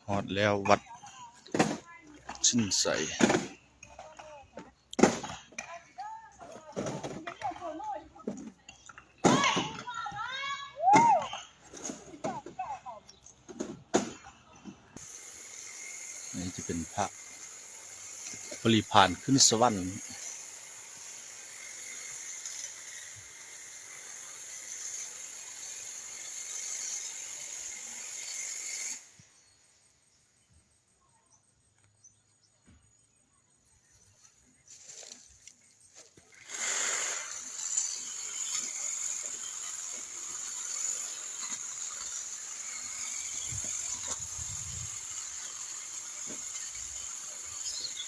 ຮອດແລ້ວວັດຊິນໄຊ. ອັນນີ້ຈະເປັນພະບໍລິພານຂຶ້ນສະຫວັນ.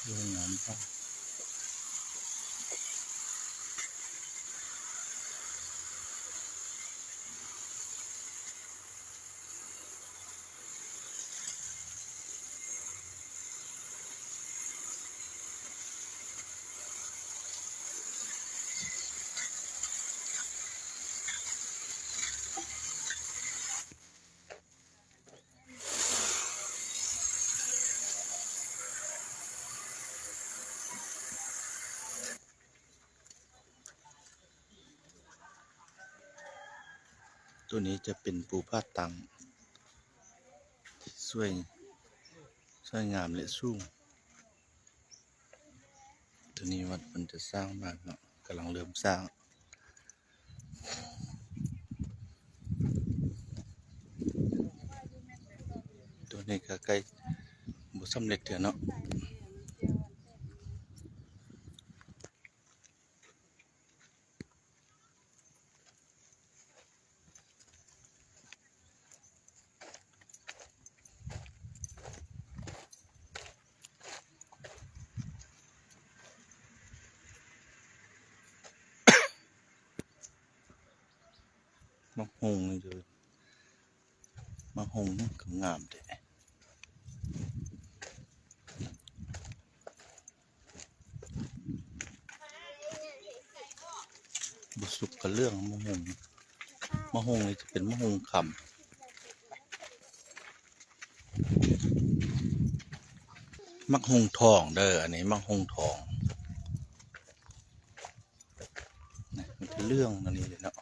ສວຍງາມ. ໂຕນີ້ຈະເປັນພູຜາຕັ້ງທີ່ສວຍ ສວຍງາມ ແລະ ສູງ. ໂຕນີ້ວັດເພິ່ນຈະສ້າງມາເນາະ ກຳລັງເລີ່ມສ້າງ. ໂຕນີ້ກະໃກ້ບໍ່ສຳເລັດເທື່ອເນາະ. ໝາກຫຸ່ງນີ້ເດີ ໝາກຫຸ່ງນີ້ກະງາມແທ້. ບໍ່ສຸກກະເຫຼືອງ ໝາກຫຸ່ງ ໝາກຫຸ່ງນີ້ຈະເປັນໝາກຫຸ່ງຄຳ. ໝາກຫຸ່ງທອງເດີ ອັນນີ້ໝາກຫຸ່ງທອງ ມັນກະເຫຼືອງອັນນີ້ເນາະ.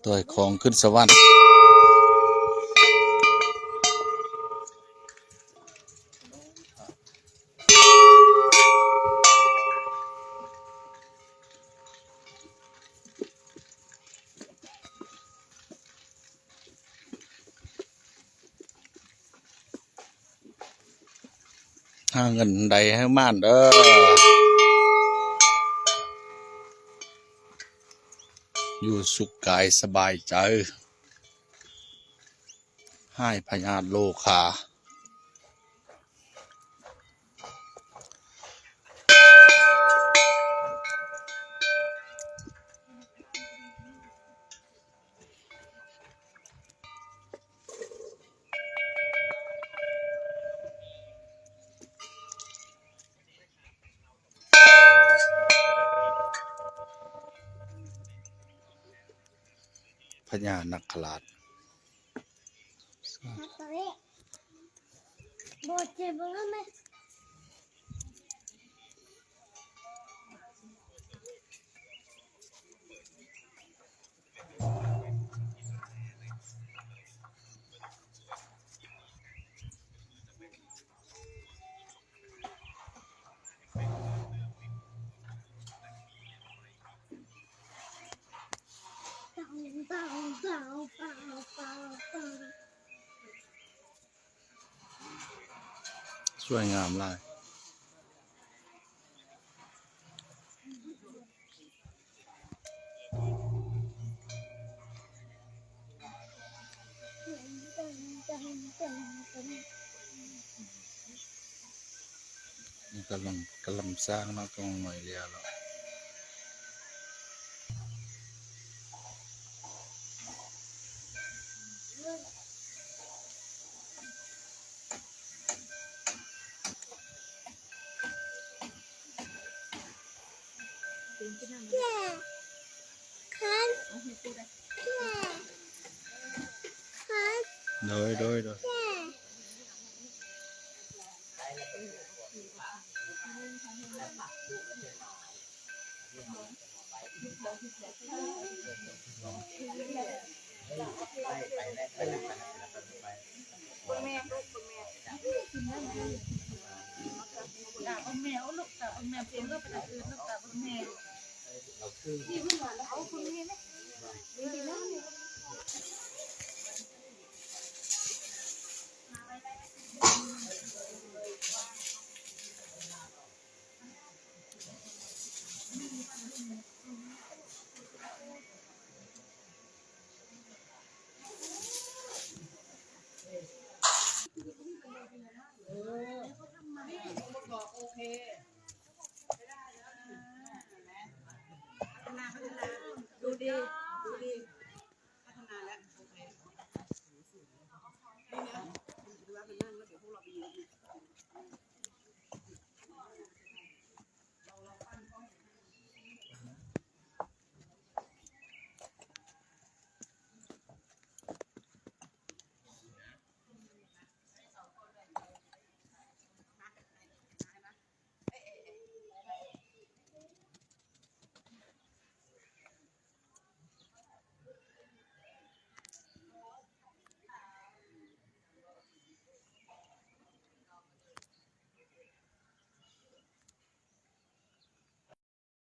ຕ່ອຍຂອງຂຶ້ນສະຫວັນ. ຫາເງິນໃດໃຫ້ໝານເດີ ຢູ່ສຸກກາຍສະບາຍໃຈ ຫາຍພະຍາດໂລຄາ. ພະຍານາກຄະລາດ. ເ ສວຍງາມຫຼາຍ. ນີ້ກຳລັງ ກຳລັງສ້າງເນາະ ຕົງໜ້ອຍແລ້ວເນາະ. ໂດຍ ໂດຍ ໂດຍ. ເບິ່ງແມ່ລູກ ເບິ່ງແມ່ ຕາເບິ່ງແມ່ ໂອ້ ລູກຕາເບິ່ງແມ່ ເບິ່ງລູກໄປທາງອື່ນ ລູກຕາເບິ່ງແມ່ ເອົາເບິ່ງແມ່ແມ່ ເບິ່ງແມ່.